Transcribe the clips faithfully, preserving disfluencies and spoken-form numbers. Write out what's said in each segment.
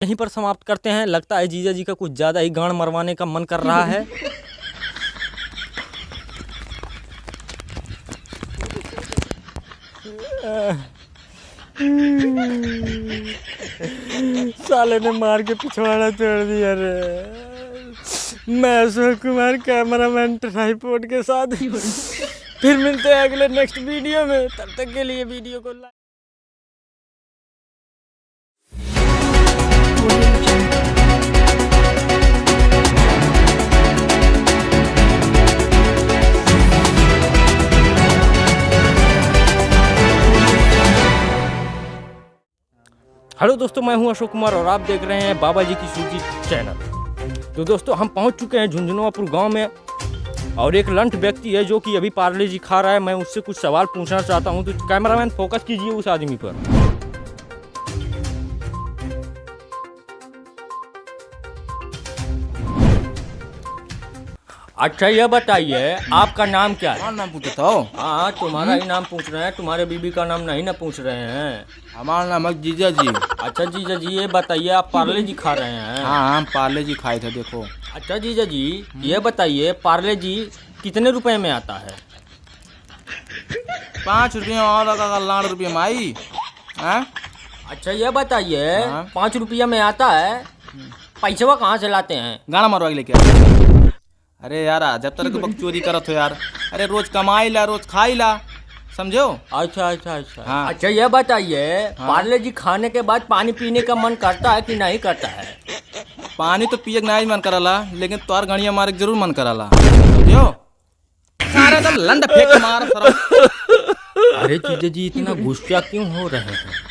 यहीं पर समाप्त करते हैं। लगता है जीजा जी का कुछ ज़्यादा ही गांड मरवाने का मन कर रहा है। साले ने मार के पिछवाड़ा तोड़ दिया रे। मैं अशोक कुमार, कैमरामैन ट्राइपॉड के साथ। फिर मिलते हैं अगले नेक्स्ट वीडियो में, तब तक के लिए वीडियो को like हेलो दोस्तों, मैं हूं अशोक कुमार और आप देख रहे हैं बाबा जी की सुर्ती चैनल। तो दोस्तों, हम पहुंच चुके हैं झुंझुनवापुर गांव में और एक लंठ व्यक्ति है जो कि अभी पार्ले जी खा रहा है। मैं उससे कुछ सवाल पूछना चाहता हूं, तो कैमरामैन फोकस कीजिए उस आदमी पर। अच्छा, ये बताइए, आपका नाम क्या है? हमारा नाम पूछत हो? हाँ, तुम्हारा ही नाम पूछ रहे हैं, तुम्हारे बीबी का नाम नहीं ना पूछ रहे हैं। हमारा नाम है जीजा जी। अच्छा जीजा जी, ये बताइए, आप पार्ले जी खा रहे हैं? हाँ, हम पार्ले जी खाए थे, देखो। अच्छा जीजा जी, ये बताइए, पार्ले जी कितने रुपए में आता है? पाँच रुपये में और लगा, लाड़ रुपये में आई। हाँ? अच्छा, ये बताइए, हाँ? पाँच रुपया में आता है, पैसवा कहाँ से लाते हैं? गाना मरवा के लेके आते हैं। अरे यार, जब तक बकचोदी करत हो यार। अरे, रोज कमाई ला, रोज खाई ला, समझो? अच्छा, अच्छा, अच्छा। हाँ। अच्छा, ये बताइए, हाँ? पार्ले जी खाने के बाद पानी पीने का मन करता है कि नहीं करता है? पानी तो पिए के नहीं मन करला, लेकिन तोर गणिया मारे के जरूर मन करला, समझो? सारे तो लंड फेंक मार सरवा। अरे जीजा जी, इतना गुस्सा क्यों हो रहे हैं?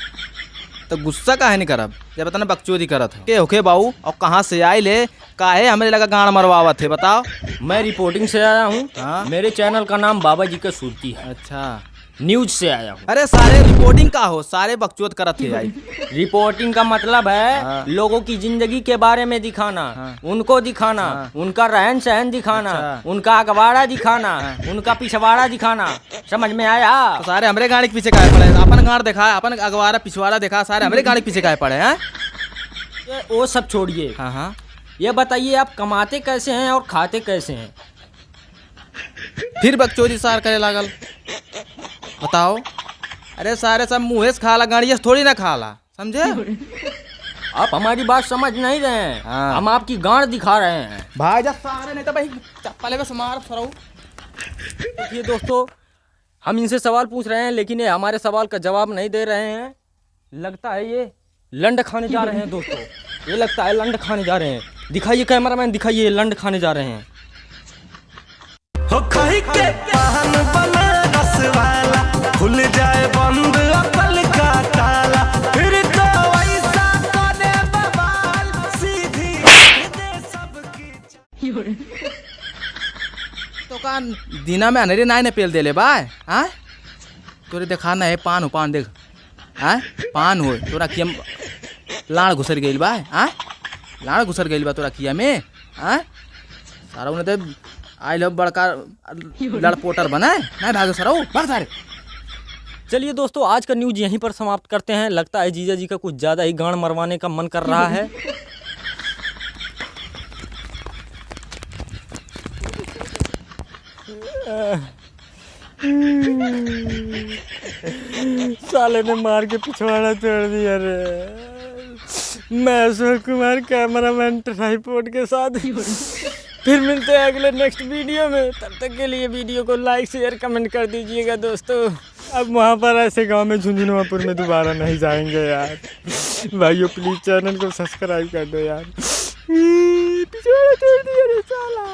तो गुस्सा काहे नहीं करब, जब इतना बकचोदी करत हो? के होके बाऊ, और कहाँ से आइल है, काहे हमरे लगा गांड मरवावत है, बताओ? मैं रिपोर्टिंग से आया हूँ। हाँ? मेरे चैनल का नाम बाबा जी का सुरती है। अच्छा। न्यूज से आया हूँ। अरे सारे रिपोर्टिंग का हो, सारे बकचोद करत है आई। रिपोर्टिंग का मतलब है हाँ। लोगों की जिंदगी के बारे में दिखाना, हाँ। उनको दिखाना, हाँ। उनका रहन सहन दिखाना, अच्छा। उनका अगवाड़ा दिखाना, हाँ। उनका पिछवाड़ा दिखाना। समझ में आया? तो सारे हमरे गाड़ी के पीछे काहे पड़े? अपन गाड़ देखा, अपन अगवाड़ा पिछवाड़ा देखा, सारे हमरे गाड़ी के पीछे काहे पड़े हैं? ये वो सब छोड़िए। हाँ, हाँ। ये बताइए, आप कमाते कैसे हैं और खाते कैसे हैं? फिर बकचोदी सार करे लागल, बताओ। अरे सारे सब मुँहे से खाला, गाड़िया से थोड़ी ना खाला, समझे? आप हमारी बात समझ नहीं रहे हैं। हाँ। हम आपकी गांड दिखा रहे हैं। भाग जा सारे, नहीं तो भाई चप्पल में से मार सरऊ। देखिए दोस्तों, हम इनसे सवाल पूछ रहे हैं, लेकिन ये हमारे सवाल का जवाब नहीं दे रहे हैं। लगता है ये लंड खाने जा रहे हैं दोस्तों, ये लगता है लंड खाने जा रहे हैं। दिखाइए कैमरामैन, दिखाइए, ये लंड खाने जा रहे हैं। हो खाई के पान बनारस वाला, खुल जाए बंद अकल का ताला, फिर तो वैसा करे बवाल, सीधी दे सबकी। तो का दिना में अनेरे नाय ने पेल देले बा, हाँ? तोरे देखा ना है पान हो, पान देख, हाँ? पान हो, तोरा किया में लाड़ घुसर गइल बा, हाँ? लाड़ घुसर गइल बा तोरा किया में, हाँ? सारा उन्हें तो आइल हो बड़का लड़पोटर बने, नहीं भागे सरऊ, भाग सारे। चलिए दोस्तों, आज का न्यूज यहीं पर समाप्त करते हैं। लगता है जीजा जी का कुछ ज़्यादा ही गांड मरवाने का मन कर रहा है। साले ने मार के पिछवाड़ा तोड़ दिया रे। मैं अशोक कुमार, कैमरामैन ट्राइपॉड के साथ। फिर मिलते हैं अगले नेक्स्ट वीडियो में। तब तक के लिए वीडियो को लाइक, शेयर, कमेंट कर दीजिएगा दोस्तों। अब वहाँ पर ऐसे गांव में झुंझुनवापुर में दोबारा नहीं जाएंगे यार। भाइयों प्लीज चैनल को सब्सक्राइब कर दो यार। पिछवाड़ा तोड़ दिया रे साला।